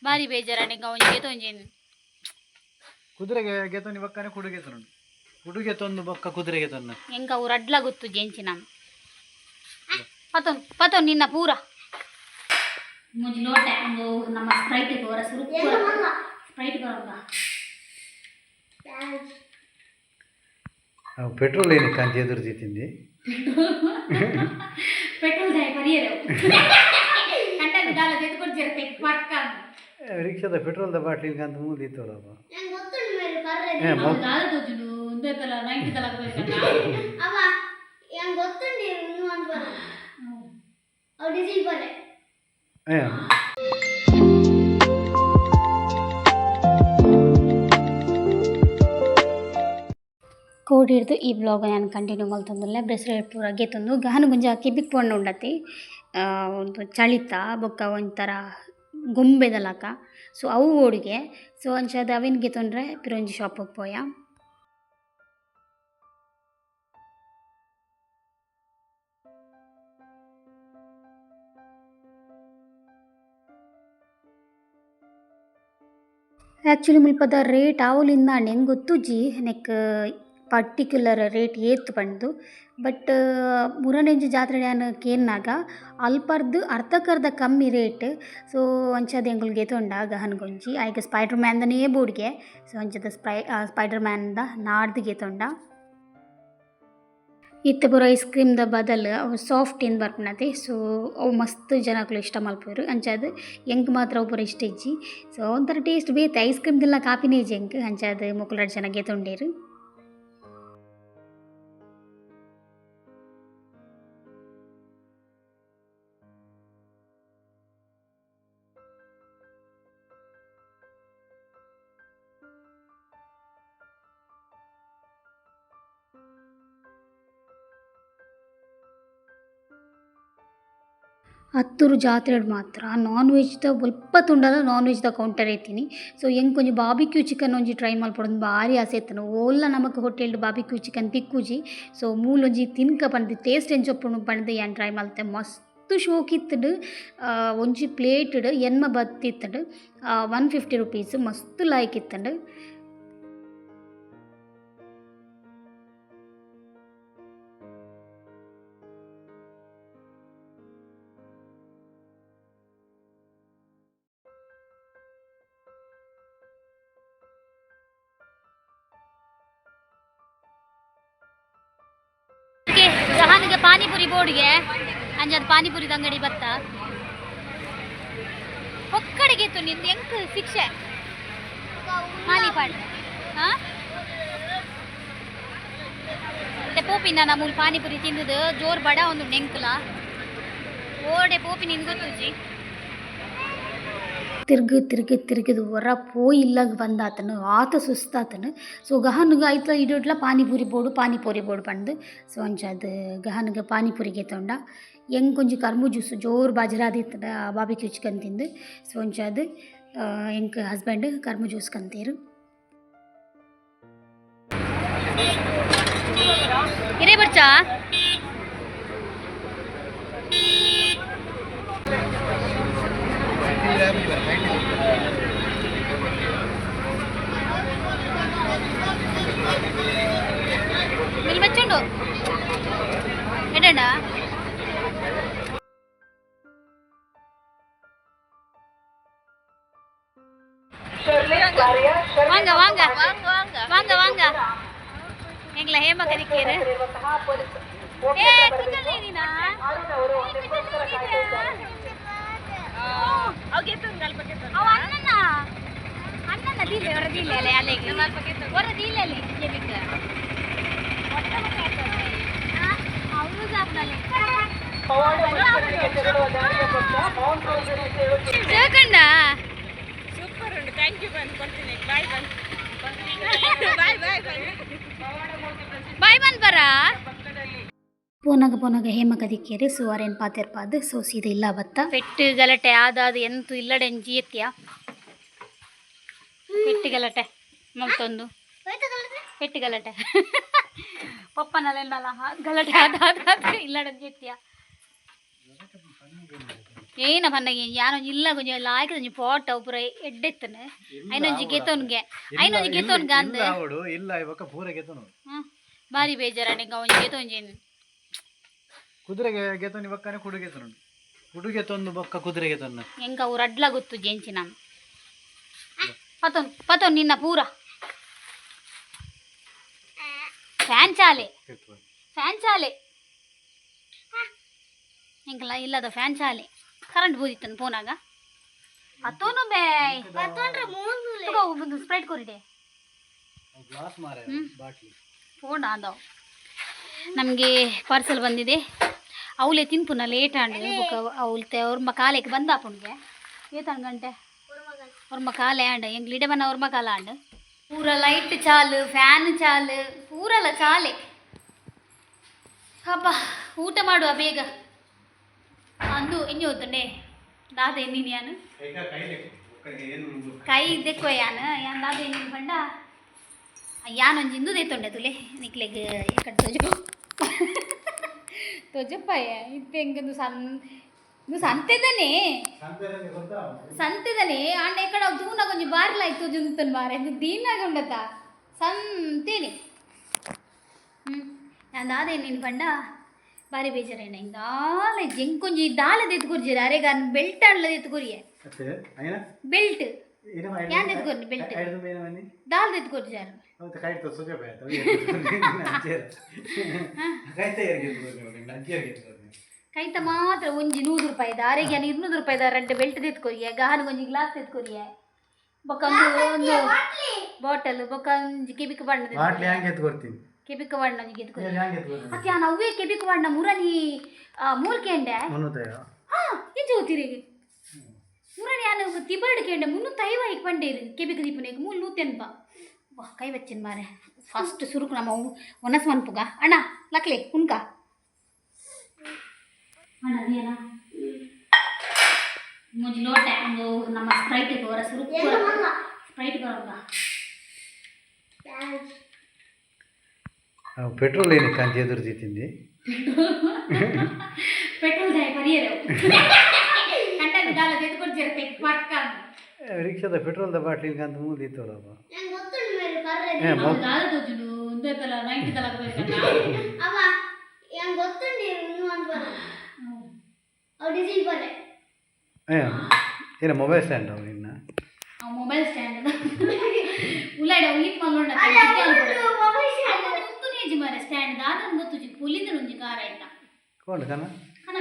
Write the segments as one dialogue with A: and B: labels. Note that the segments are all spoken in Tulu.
A: ಬಾರಿ ಬೇಜಾರ ನಿಂಗೆ ಒಂಜಿ ಒಂಜಿ.
B: ಕುದುರೆಗೆ ಗೆತೊಂದು ಬಕ್ಕನೆ ಕುಡುಗೆ ತೊಂಡು, ಕುಡುಗೆ ತೊಂದು ಬೊಕ್ಕ ಕುದುರೆಗೆ ತೊಂದು.
A: ಎಂಕ ಅವು ರಡ್ಲ ಗೊತ್ತು ಜೆಂಚಿನ. ಪತೊನ್ ಪತೊನ್ ನಿನ್ನ ಪೂರ ಮುಂಜಿ ಲೋಟೆ ಒಂದು ನಮ್ಮ ಸ್ಪ್ರೈಟ್ ಹೊರ ಸುರುಕು ಸ್ಪ್ರೈಟ್ ಬರಲ್ಲ.
B: ಪೆಟ್ರೋಲ್ ಏನಕ್ಕೆ ಅಂತ ಎದುರು ತಿಂದಿ?
A: ಪೆಟ್ರೋಲ್ ದಾಯ ಪರಿಯರು ಕಂಟನ್ ದಾಲ ತೆಗೆದುಕೊಡ್ಜಿರತ್ತೆ ಪಕ್ಕ.
B: ರಿಕ್ಷಾದ ಪೆಟ್ರೋಲ್ದ ಬಾಟ್ಲಿ ಅಂತ ಮೂದಿತ್ತೋಳಪ್ಪ.
C: ನಂಗೆ ಗೊತ್ತುಂಟು ಮೇರೆ ಪರ್ರೆ.
A: ದಾಲ ತೋಜುಂಡು ಒಂದೇ ತಲ 90 ತಲ.
C: ಅವ ನಂಗೆ ಗೊತ್ತುಂಟು ಇನ್ನು ಒಂದು ಬರ ಅವು ಡೀಸೆಲ್ ಬರೆ.
A: ಕೋಡ್ ಹಿಡ್ದು ಈ ಬ್ಲಾಗ್ ನಾನು ಕಂಟಿನ್ಯೂ ಮಲ್ತೊಂದುಲ್ಲೆ. ಬ್ರೆಸ್ಲೆಟ್ ಪೂರ ಗೆತೊಂದು ಗಹನ ಗುಂಜ ಕೆಬಿಕ್ ಪೊಣ್ಣು ಉಂಡತಿ ಒಂದು ಚಳಿತ ಬೊಕ್ಕ ಒಂಥರ ಗೊಂಬೆದ ಲಕ. ಸೊ ಅವು ಓಡುಗೆ. ಸೊ ಅಂಚಾದ್ ಅವೆನ್ ಗೆತೊಂಡ್ರೆ ಪಿರೊಂಜಿ ಶಾಪುಗ್ ಪೋಯ. ಆ್ಯಕ್ಚುಲಿ ಮುಲ್ಪದ ರೇಟ್ ಆವುಲಿಂದಾಂಡ್ ಎಂಕ್ ಗೊತ್ತುಜ್ಜಿ ನೆಕ್ ಪರ್ಟಿಕ್ಯುಲರ್ ರೇಟ್ ಏತ್ ಪಂದ್. ಬಟ್ ಮುರನಿಂಚಿ ಜಾತ್ರೆ ಯಾನ್ ಕೇನ್ನಗ ಅಲ್ಪರ್ದ್ ಅರ್ಧಕ್ ಅರ್ಧ ಕಮ್ಮಿ ರೇಟ್. ಸೊ ಅಂಚಾದ್ ಎಂಕುಲು ಗೆತೊಂಡ ಗಹನ್ಗೊಂಜಿ ಐಕ್ ಸ್ಪೈಡರ್ ಮ್ಯಾನ್ ದನೇ ಬೋಡ್ಗೆ. ಸೊ ಅಂಚದ ಸ್ಪೈಡರ್ ಮ್ಯಾನ್ ದ ನಾಡ್ದ್ ಗೆತೊಂಡ. ಇತ್ತೆ ಪೂರ ಐಸ್ ಕ್ರೀಮ್ ದ ಬದಲ್ ಅವು ಸಾಫ್ಟ್ ಇಂದ್ ಬರ್ಪುನತೆ. ಸೊ ಅವು ಮಸ್ತ್ ಜನಕುಲು ಇಷ್ಟ ಮಲ್ಪುವೆರ್. ಅಂಚಾದ್ ಎಂಕ್ ಮಾತ್ರ ಅವು ಪೂರ ಇಷ್ಟ ಇಜ್ಜಿ. ಸೊ ಒಂಥರ ಟೇಸ್ಟ್ ಬೇತೆ, ಐಸ್ ಕ್ರೀಮ್ ದಿಲ್ಲ ಕಾಪಿನೇ ಇಜ್ಜಿ ಎಂಕ್. ಅಂಚಾದ್ ಮೊಕುಲು ರಡ್ಡ್ ಜನ ಗೆತೊಂಡೆರ್. ಅತ್ತೂರು ಜಾತ್ರೆಡ್ ಮಾತ್ರ ನಾನ್ ವೆಜ್ ದ ಒಲ್ಪ ತೂಂಡಲ ನಾನ್ ವೆಜ್ ದ ಕೌಂಟರ್ ಇತ್ತೀನಿ. ಸೊ ಎಂಕ್ ಒಂಜಿ ಬಾರ್ಬಿಕ್ಯೂ ಚಿಕನ್ ಒಂಜಿ ಟ್ರೈ ಮಲ್ಪೊಡು ಬಾರಿ ಆಸೆ ಇತ್ತುಂಡು. ಓಲ್ಲ ನಮಕ್ ಹೋಟೆಲ್ ಬಾರ್ಬಿಕ್ಯೂ ಚಿಕನ್ ತಿಕ್ಕುಜಿ. ಸೊ ಮೂಲೊಂಜಿ ತಿನ್ಕ ಪಂದ್, ಟೇಸ್ಟ್ ಎಂಚ ಉಪ್ಪುಂಡು ಪಂದ್ ಯಾನ್ ಟ್ರೈ ಮಲ್ತೆ. ಮಸ್ತ್ ಶೋಕ್ ಇತ್ತುಂಡು. ಒಂಜಿ ಪ್ಲೇಟ್ ಎನ್ಮ ಬತ್ತಿತ್ತುಂಡು, 150 ರುಪೀಸ್. ಮಸ್ತ್ ಲಾಯ್ಕ್ ಇತ್ತುಂಡು. ಗಹನಿಗೆ ಪಾನಿಪುರಿ ಬೋರ್ಡ್ಗೆ ಅಂಜಾದ ಪಾನಿಪುರಿ ಅಂಗಡಿ ಬತ್ತ ಒಕ್ಕಡೆಗೆ ಇತ್ತು ನಿಂದು ಎಂಕ್ ಶಿಕ್ಷೆ ಹಾನಿ ಪಾಡ್. ಹಾ ಮತ್ತೆ ಪೋಪಿನ ನಮೂಲ್ ಪಾನಿಪುರಿ ತಿಂದದು ಜೋರ್ ಬಡ ಒಂದು ನೆಂಕಲ ಓಡೆ ಪೋಪಿ ನಿಂದು ಗೊತ್ತುಜಿ. ತಿರ್ಗು ತಿರ್ಗಿ ತಿರ್ಗಿದು ಹೊರ ಪೋಯಿ ಇಲ್ಲಗ್ ಬಂದಾತನು ಆತ ಸುಸ್ತಾತನು. ಸೊ ಗಹನ್ಗ್ ಐತ್ಲ ಇಡೋಟ್ಲ ಪಾನಿಪುರಿ ಬೋಡು, ಪಾನಿಪುರಿ ಬೋಡು ಪಂದ್. ಸೊ ಅಂಚಾದ್ ಗಹನ್ಗ್ ಪಾನಿಪುರಿ ಗೆತೊಂಡ. ಎಂಕ್ ಒಂಜಿ ಕರ್ಮು ಜ್ಯೂಸ್ ಜೋರು ಬಾಜರಾದಿತ್ತುಂಡ ಬಾರ್ಬಿಕ್ಯೂ ಚಿಕನ್ ತಿಂದು. ಸೊ ಅಂಚಾದ್ ಎಂಕ್ ಹಸ್ಬೆಂಡ್ ಕರ್ಮು ಜ್ಯೂಸ್ ಕಂತೇರು. ಇರೇ ಬರ್ಚಾ. ನಿಲ್ಬಚ್ಚುಂಡು ಎಡಂಡ. ವಾಂಗ ವಾಂಗ ವಾಂಗ ವಾಂಗ ಎಂಗ್ಲ ಹೇಮ ಕದಿಕೇರು. ಏ ಕುಜಲ್ ನೀನಾ? ಅವ ಅಣ್ಣನ ಅಣ್ಣನ ದೀಲೆ ಹೊರ ದೀಲೆ ಅಲೆ ಅಲೆಗೆ ಹೊರ ದೀಲೆ ಅಲೆ ಜೆಬಿಕ್ ಜೋಕಂಡ.
D: ಸೂಪರ್ ಉಂಟು. Thank you. ಬಂದು ಕೊಡ್ತೀನಿ. ಬಾಯ್ ಬಂದು ಬಾಯ್ ಬಾಯ್ ಬಾಯ್.
A: ಬಾಯ್ ಬಂದ್ ಬರ. ಪೋನಾಗ ಪೋನಾಗ ಹೇಮ ಕದಿಕೇರಿ. ಸೊ ಅರೇನ್ ಪಾತೆರ್ಪಾದ್. ಸೊ ಸೀದಾ ಇಲ್ಲ ಬತ್ತ. ಪೆಟ್ಟು ಗಲಾಟೆ ಆದಾದ ಎಂತು ಇಲ್ಲಡೆ ಎತ್ತಿಯ ಪೆಟ್ಟು ಗಲಾಟೆ ಮಲ್ತೊಂದು ಪೆಟ್ಟು ಗಲಾಟೆ ಪಪ್ಪನಲ್ಲೆಲ್ಲ ಗಲಾಟೆ ಆದಾದ ಇಲ್ಲಡೆ ಎತ್ತಿಯ. ಏನ ಪನ್ನಗೆ ಯಾನೊಂಜಿ ಇಲ್ಲ ಕೊಂಚ ಲಾಯ್ಕ್ ಒಂಜಿ ಪೋಟ ಪೂರ ಎಡ್ಡೆತ್ತನೆ ಐನೊಂಜಿ ಗೆತೊನ್ಗೆ ಐನೊಂಜಿ ಗೆತೊನ್ಗೆ ಅಂದ್.
B: ಇಲ್ಲ ಅವಡು ಇಲ್ಲ ಇವಾಗ ಪೂರ ಗೆತೊನು.
A: ಹ್ಮ್, ಬಾರಿ ಬೇಜಾರ ನಿಂಗೆ ಒಂಜಿ ಗೆತೊಂಜಿ.
B: ಕುದುರೆಗೆ ಗೆತೊನಿ ಬಕ್ಕನೆ ಕುಡು ಗೆತೊನು, ಕುಡು ಗೆತೊಂದು ಬೊಕ್ಕ ಕುದುರೆ ಗೆತೊನ್ನ.
A: ಎಂಕ ಅವು ರಡ್ಲ ಗೊತ್ತು ಜೆಂಚಿ ನಾನು ಪತೊನ್ ಪತೊನ್ ನಿನ್ನ ಪೂರ ಫ್ಯಾನ್ ಚಾಲೆ, ಫ್ಯಾನ್ ಚಾಲೆ ಎಂಕಲ ಇಲ್ಲದ ಫ್ಯಾನ್ ಚಾಲೆ. ಕರೆಂಟ್ ಬೋದಿತ್ತನು ಫೋನಾಗ ಪತೋನು ಬೇ. ತಗೋ, ಒಂದು ಸ್ಪ್ರೈಟ್ ಕೊರಿದೆ.
B: ಗ್ಲಾಸ್ ಮಾರ ಬಾಟ್ಲಿ.
A: ಫೋನ್ ಆದವು. ನಮಗೆ ಪಾರ್ಸೆಲ್ ಬಂದಿದೆ. ಅವಲೇ ತಿನ್ಪುನ ಲೇಟ್ ಆಂಡ್ ಬೊಕ ಅವ್ಲ್ತೆ ಅವ್ರ ಕಾಲೇಕ್ ಬಂದಾಪುಣ್ಗೆ ಏತನ್ ಗಂಟೆ ಅವ್ರ ಕಾಲೆ ಆಂಡ್ ಎಂಗ್ಲು ಇಡೆ ಬನ್ನ ಅವ್ರ ಕಾಲ ಆಂಡ್. ಪೂರ ಲೈಟ್ ಚಾಲು, ಫ್ಯಾನ್ ಚಾಲು, ಪೂರಲ್ಲ ಚಾಲೆ. ಹಬ್ಬ ಊಟ ಮಾಡುವ ಬೇಗ ಅಂದು ಇಂಜಿ ಹೋತಂಡೆ ದಾದ ಎನ್ನಿನಿ ಯಾನು ಕೈ ದೆಕ್ಕೋ ಯಾನ್ ಯಾನ್ ದಾದ ಎನ್ನಿನಿ ಪಂಡ ಯಾನೊಂಜಿ ಇಂದು ದೇತೊಂಡೆ ತುಲೆ ನಿಕ್ಲೆಗ್ ಎಕಡೆ ತೋಜು ತೋಜಪ್ಪಾಯ ಇತ್ತೆ ಎಂಕಂದು ಸನ್ ನು ಸಂತೆದನೆ ಸಂತೆದನೆ ಆಂಡ ಎಕಡ ತೂನ ಒಂಜಿ ಬಾರ್ಲ ಆಯ್ತು ಜುಂತನ್ ಬಾರೆ ದೀನಾಗ ಉಂಡತ ಸಂತೇನೆ. ಹ್ಞೂ ನಾನು ದಾದ ನೀನು ಪಂಡ ಬಾರಿ ಬೇಜಾರೇನ ಹಿಂಗೆ ದಾಲ ಎಂಕೊಂಜಿ ದಾಲ ದೆತ್ಕೊರ್ಜಿರ ಅರೆಗ ಬೆಲ್ಟ್ ಅನ್ಲ ದೆತ್ಕೊರಿಯೆ. ಬೆಲ್ಟ್ ಯಾನ್ ದೆತ್ಕೊರ್ನಿ ಬೆಲ್ಟ್ ದಾಲ್ ದೆತ್ಕೊರ್ಜಾರ. ಕೈತ ಮಾತ್ರ ಒಂಜಿ 100 ರೂಪಾಯಿದ ಅರೆಗೆ ಯಾನ್ 200 ರೂಪಾಯಿದ ರಡ್ಡ್ ಬೆಲ್ಟ್ ದೆತ್ಕೊರಿಯೆ, ಗಾನು ಒಂಜಿ ಗ್ಲಾಸ್ ದೆತ್ಕೊರಿಯೆ, ಬೊಕ್ಕ ಒಂದು ಒಂದು ಬಾಟಲ್, ಬೊಕ್ಕ ಒಂಜಿ ಕೆಬಿಕ್ ಬಣ್ಣ.
B: ಬಾಟ್ಲಿ ಹ್ಯಾಂಗೆ ಎತ್ಕೊರ್ತೀನಿ?
A: ಕೆಬಿಕ್ ಬಣ್ಣ ಒಂಜಿ ಎತ್ಕೊರಿ.
B: ಹ್ಯಾಂಗೆ ಎತ್ಕೊರ್ತೀನಿ?
A: ಅತ್ತೆ ಯಾನ್ ಅವ್ವೇ ಕೆಬಿಕ್ ಬಣ್ಣ ಮುರನಿ ಮೂಲ್ಕೆ ಅಂಡೆ.
B: ಮುನ್ನೂತ್ತೈವ.
A: ಹಾ, ಎಂಚ ಓತಿರಿಗೆ ಮುರನಿ ಯಾನ್ ತಿಬರ್ಡ್ ಕೇಂಡೆ 350 ಐಕ್ ಪಂಡೇರು ಕೆಬಿಕ್ ದೀಪನೇಕ್ ಮೂಲು 180. ವಾ ಕೈ ಬಚ್ಚಿನ ಮಾರೆ. ಫಸ್ಟ್ ಸುರುಕು ನಮ್ಮ ಒನಸ್ ಮನ್ಪುಗ. ಅಣ್ಣ ಲಕ್ಲೆ ಉನ್ಕ ಅಣ್ಣ ಅದೇನ ಮುಂಜಿ ಲೋಟ ಒಂದು ನಮ್ಮ ಸ್ಪ್ರೈಟ್ ಹೊರ ಸುರುಕು ಸ್ಪ್ರೈಟ್ ಬರೋಲ್ಲ.
B: ಪೆಟ್ರೋಲ್ ಏನಕ್ಕೆ ಅಂತ ಎದುರು ತಿಂದಿ?
A: ಪೆಟ್ರೋಲ್ ದಾಯ ಪರಿಯರು ಕಂಡಲ್ಲಿ ದಾಲ ತೆಗೆದುಕೊಡ್ಜಿರತ್ತೆ ಪಕ್ಕ.
B: ರಿಕ್ಷಾದ ಪೆಟ್ರೋಲ್ದ ಬಾಟ್ಲಿ ಅಂತ ಮೂಲು ಇತ್ತವಲ್ಲಪ್ಪ.
C: ನಂಗೆ ಗೊತ್ತುಂಟು ಮೇರೆ ಬರ್ರೆ.
A: ದಾಲ ತೋಜುಂಡು ಒಂದೇ ತಲ ನೈಂಟಿ ತಲ.
C: ಅವ ನಂಗೆ ಗೊತ್ತುಂಟು ಇನ್ನು ಒಂದು ಬರ ಅವು ಡೀಸೆಲ್ ಬರ್ರೆ.
B: ಏನ ಮೊಬೈಲ್ ಸ್ಟ್ಯಾಂಡ್ ಅವು ನಿನ್ನ?
A: ಮೊಬೈಲ್ ಸ್ಟ್ಯಾಂಡ್ ಉಲಾಡ ಉಯಿತ್ ಮಲ್ಲೊಂಡ.
C: Mobile stand.
A: ಉಂತುನೇಜಿ ಮಾರೆ ಸ್ಟ್ಯಾಂಡ್ ದಾದನ್ ಗೊತ್ತುಜಿ ಪೊಲಿದ ಒಂಜಿ ಕಾರ ಆಯ್ತಾ.
B: ಕೊಂಡು ಕಣ.
A: ಕಣ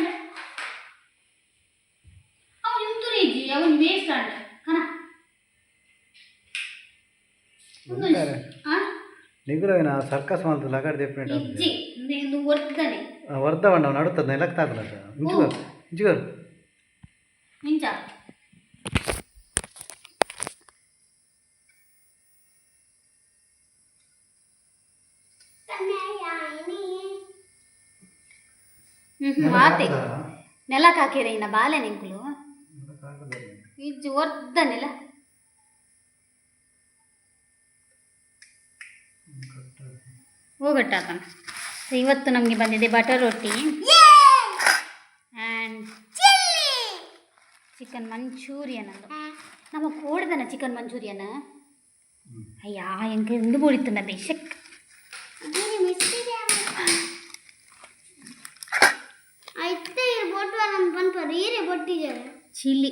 A: ಅವನು ಉಂತುನೇಜಿ ಅವನು ವೇಸ್ಟ್ ಆಂಡ ಕಣ. ಆ.
B: ನಿಗುರವಿನ ಸರ್ಕಸ್ ಮಂತ್ ಲಗಾಡ್ ದೆಪ್ಪಿನ.
A: ಇಜ್ಜಿ ಇಂದು ಒರ್ತನೆ.
B: ವರ್ಧ ಬಣ್ಣ ನಡುತ್ತದ ನೆಲಕ್ಕೆ ತಾಕಲ. ಇಂಚುಗರ್ ಇಂಚುಗರ್.
A: ನಿಂಚ. ಹ್ಮ್ ಆತೆ ನೆಲಕ್ಕೆ ಹಾಕಿರ ಇನ್ನ ಬಾಲೆ ನಿಂಕುಲು ಇಜ್ಜಿ ಒರ್ದನೆಲ್ಲ. ಹೋಗಟ್ಟಾಕಣ. ಸೊ ಇವತ್ತು ನಮಗೆ ಬಂದಿದೆ butter roti and chicken manchurian ಅದು ನಮ್ಮ ಕೋಡ್ದನ ಚಿಕನ್ ಮಂಚೂರಿಯನ್. ಅಯ್ಯ ಎಂಕ ಎಂದು ಬೋಡಿತ್ತನ ಬೇಶಕ್.
C: ಇತ್ತೆ ಇರು ಬೊಟ್ಟು ನನ್ನ ಪನ್ಪರು ಈರೆ ಬೊಟ್ಟಿದ್ದಾರೆ.
A: Chilli,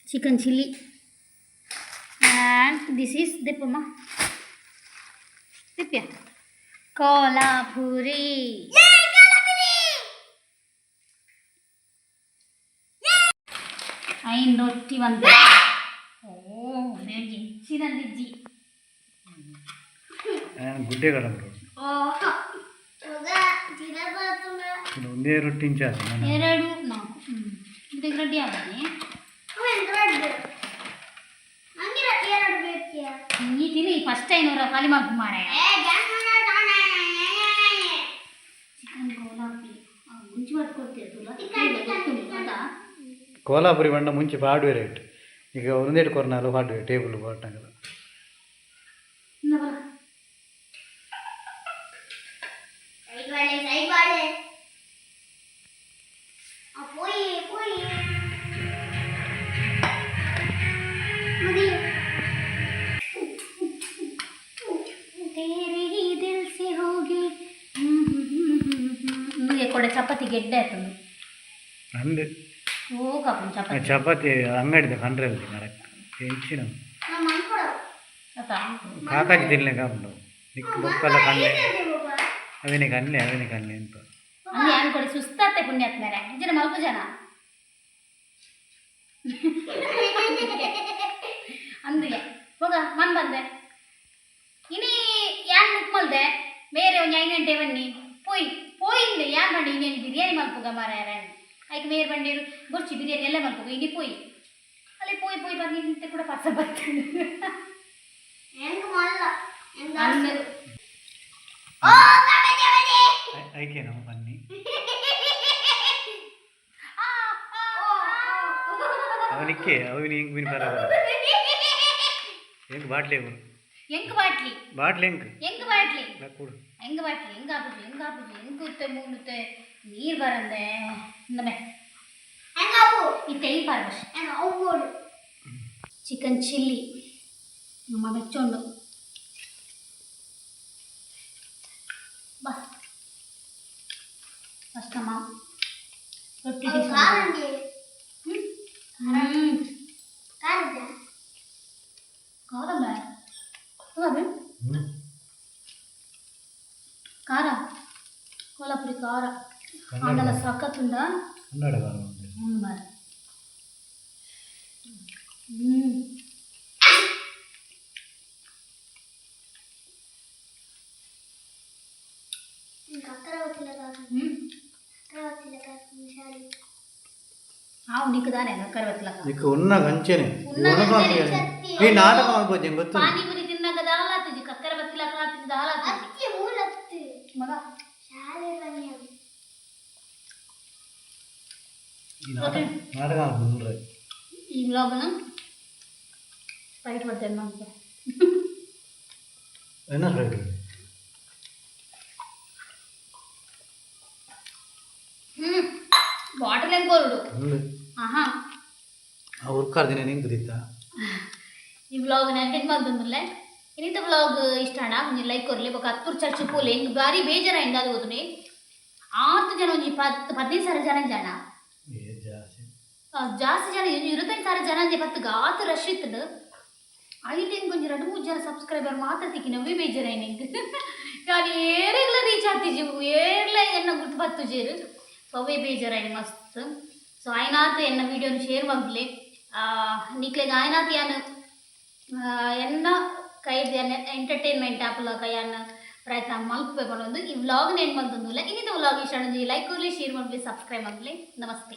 A: chicken chilli, and this is ದೀಪಮ್ಮ ದಿಪ್ಯ Kolhapuri. ಐನ್ ರೊಟ್ಟಿ ಒಂದು ಓ ಹೆಚ್ಚಿನಂದಿಜ್ಜಿ.
B: ಗುಡ್ಡೆಗಳ.
A: ಓ.
B: ಒಂದೇ ರೊಟ್ಟಿ ಇಂಚ.
A: ಎರಡು ನಾಲ್ಕು, ಹ್ಞೂ ಇದಕ್ಕೆ ರೆಡಿ ಆಗಲಿ.
C: ಎರಡು ಬೇಕಿಯ.
A: ಈ ತಿನ್ನಿ ಫಸ್ಟ್ ಐನೂರ ಖಾಲಿ ಮಾಡ್ಕು ಮಾರಾಯ. ಚಿಕನ್ ಕೋಲಾಪುರಿ ಮುಂಚೆ ಮಾಡ್ಕೊಡ್ತೀರ ತುಲ ಗೊತ್ತುಂಟು ಅದಾ.
B: ಕೋಲಾಪುರಿ ಬಣ್ಣ ಮುಂಚೆ ಪಾಡುವೆ ರೇಟ್ ಈಗ ಒಂದೇಟು ಕೊರ್ನಾಲು ಪಾಡುವೆ ಟೇಬಲ್ ಬಾಟ್ನಾಗಲ್ಲ.
A: ಇಂದ ಬಲ.
C: ಸೈಡ್ ಬಾಳೆ ಸೈಡ್ ಬಾಳೆ. ಆ ಪೋಯಿ.
A: ಗೆಡ್ಡೆ ಆತಂದು.
B: ಅಂದು.
A: ಓ ಕಾಪುಂಡು ಚಪಾತಿ.
B: ಚಪಾತಿ ಅಂಗಡಿದ ಕಂಡ್ರಲ್ಲಿ ಮರಕ್ ಎಂಚಿನ.
C: ನಮ್ಮ ಅನ್ಕೊಡವು.
A: ಅತಾ.
B: ಕಾಕಾಜಿ ತಿನ್ಲಿಕ್ಕೆ ಆಪುಂಡು ನಿಕ್ ಬೊಕ್ಕಲ ಕಣ್ಣೆ. ಅವೇನೆ ಕಣ್ಣೆ, ಅವೇನೆ ಕಣ್ಣೆ ಅಂತ.
A: ಅಂದೆ ಅನ್ಕೊಡಿ, ಸುಸ್ತಾತೆ ಪುಣ್ಯಾತ್ಮೇರೆ, ಇಂಚಿನ ಮಲ್ಪ ಜನ ಅಂದಿಗೆ ಹೋಗ ಮನ್ ಬಂದೆ. ಇನಿ ಯಾನ್ ಬುಕ್ ಮಲ್ದೆ, ಬೇರೆ ಒಂಜಿ 5 ಗಂಟೆ ಬನ್ನಿ ಪೋಯ್ ಪೋಯಿಂದೆ. ಯಾನ್ ಬಂಡಿ ಇನ್ನೇನು ಬಿರಿಯಾನಿ ಮಲ್ಪುಗ ಮಾರ. ಐಕ್ ಮೇರ್ ಬಂಡೇರು ಬೊರ್ಚಿ, ಬಿರಿಯಾನಿ ಎಲ್ಲ ಮಲ್ಪುಗ ಇನಿ ಪೋಯ್. ಅಲ್ಲಿ ಪೋಯ್ ಪೋಯ್ ಬಂದು ನಿಂತೆ ಕೂಡ ಪಾಸ ಬರ್ತದೆ.
C: ಹೆಂಗ್ ಮಲ್ಲ ಹೆಂಗ?
A: ಅಂದು.
C: ಓ ಬಾಬಾ ದೇವರೇ!
B: ಐಕೆ ನಾವು ಬನ್ನಿ. ಅವನಿಕ್ಕೆ ಅವನಿ ಹೆಂಗ್ ಮೀನು ಬರ ಹೆಂಗ್ ಬಾಟ್ಲಿ ಅವರು.
A: ಎಂಕ್ ಬಾಟ್ಲಿ.
B: ಬಾಟ್ಲಿ ಹೆಂಗ್?
A: ಎಂಕ್ ಬಾಟ್ಲಿ.
B: ಕೊಡು.
A: ಹೆಂಗ್ ಬಾಟ್ಲಿ, ಹೆಂಗ್ ಆಪುಜಿ, ಹೆಂಗ್ ಆಪುಜಿ, ಹೆಂಗ್ ಕೂತೆ ಮೂನುತೆ ನೀರು ಬರಂದೆ ಇಂದಮೆ.
C: ಹೆಂಗ ಅವು?
A: ಇತ್ತೆ ಈ ಪಾರ್ಬಶ್.
C: ಹೆಂಗ ಅವು ಓಡು.
A: ಚಿಕನ್ ಚಿಲ್ಲಿ ನಮ್ಮ ಮೆಚ್ಚೊಂಡು ಬಸ್. ಫಸ್ಟ್ ನಮ್ಮ ರೊಟ್ಟಿ.
C: ಅವು ಕಾರಂಜಿ.
A: ಹ್ಞೂ.
C: ಕಾರಂಜ.
A: ಖಾರ ಬೇ. ಖಾರ, ಕೋಲಾಪುರಿ ಖಾರ ಆಂಡಲ ಸಖತ್ತುಂಡ.
B: ಕನ್ನಡ.
A: ಹ್ಞೂ ಬಾರ ಹ್ಞೂ.
C: ನಿಂಗೆ ಅಕ್ಕರ ಗೊತ್ತಿಲ್ಲ ಕಾಕ.
A: ಹ್ಞೂ.
C: ಅಕ್ಕರ ಗೊತ್ತಿಲ್ಲ ಕಾಕ ಶಾಲೆ.
A: ಹಾವು ನಿಕ್ಕದಾನೆ ಕರವತ್ಲಕ.
B: ನಿಕ್ ಉನ್ನ ಗಂಚೆನೆ.
A: ಉನ್ನ.
B: ಈ ನಾಟಕ ಮಾಡ್ಬೋದು ಹೆಂಗ್ ಗೊತ್ತು?
A: ಪಾನಿಪುರಿ ತಿನ್ನಾಕ ದಾಲ ಆತುಜಿ, ಕಕ್ಕರ ಬತ್ತಿಲಕ ಆತುಜಿ, ದಾಲ ಆತುಜಿ.
C: ಅತ್ತಿ ಮೂಲತ್ತು.
A: ಮಗ.
C: ಶಾಲೆ ಬನ್ನಿ.
B: ಈ ನಾಟಕ ನಾಟಕ ಮಾಡ್ಬೋದು.
A: ಈ ವ್ಲಾಗ್ನ ಸ್ಪ್ರೈಟ್ ಬರ್ತೇನೆ ನಮ್ಗೆ.
B: ಎನ್ನ ಸ್ಪ್ರೈಟ್?
A: ಹ್ಞೂ, ಬಾಟಲ್ ಹೆಂಗೆ ಕೋರುಡು. ಆಹಾ.
B: ಆ ಉರ್ಕಾರ್ ದಿನ ನಿಂಗೆ ದಿತ್ತ.
A: ಈ ವ್ಲಾಗ್ ನಾನು ಹೆಂಗೆ ಬಂತಂದ್ರೆ, ಇನ್ನಿಂತ ವ್ಲಾಗ್ ಇಷ್ಟ ಅಣ್ಣ ಒಂಜಿ ಲೈಕ್ ಕೊರ್ಲಿ. ಬೊಕ ಹತ್ತೂರು ಚರ್ಚ್ ಪೋಲೆ, ಹಿಂಗೆ ಭಾರಿ ಬೇಜಾರಾಯಿಂದ ಅದು ಗೊತ್ತುನಿ. ಆತು ಜನ, ಒಂಜಿ 10, 15 ಸಾವಿರ ಜನ ಜನ.
B: ಏ ಜಾಸ್ತಿ.
A: ಜಾಸ್ತಿ ಜನ, ಒಂಜಿ 25,000 ಜನ ಅಂದೆ ಪತ್ತು ಆತು ರಶ್ ಇತ್ತು. ಐಟ್ ಹಿಂಗೆ ಒಂಜಿ ಎರಡು ಮೂರು ಜನ ಸಬ್ಸ್ಕ್ರೈಬರ್ ಮಾತ್ರ ತಿಕ್ಕಿನವೇ ಬೇಜಾರಾಯ್ನ ಹಿಂಗೆ. ನಾನು ಏರೆಗ್ಲ ರೀಚ್ ಆತಿಜಿ, ಏರ್ಲ ಎನ್ನ ಗುರ್ತು ಬತ್ತು ಜೇರು. ಸೊ ಅವೇ ಬೇಜಾರಾಯ್ನ ಮಸ್ತ್. ಸೊ ಆಯ್ನಾತ್ ಎನ್ನ ವೀಡಿಯೋನ ಶೇರ್ ಮಲ್ಪಲೆ. ನಿಕ್ಲೆಗ್ ಆಯ್ನಾತ್ ಯಾನ್ ಎನ್ನ ಕೈದ್ ಎಂಟರ್ಟೈನ್ಮೆಂಟ್ ಆಪುಲಕ ಯಾನ್ ಪ್ರಯತ್ನ ಮಲ್ಪೆ ಪಂಡೊಂದು ಈ ವ್ಲಾಗ್ನ ಎಂಡ್ ಮಲ್ತೊಂದುಲ್ಲೆ. ಇನ್ನಿತ ವ್ಲಾಗ್ ಇಷ್ಟ ಲೈಕ್ ಕೊರ್ಲಿ, ಶೇರ್ ಮಲ್ಪಲೆ, ಸಬ್ಸ್ಕ್ರೈಬ್ ಮಲ್ಪಲೆ. ನಮಸ್ತೆ.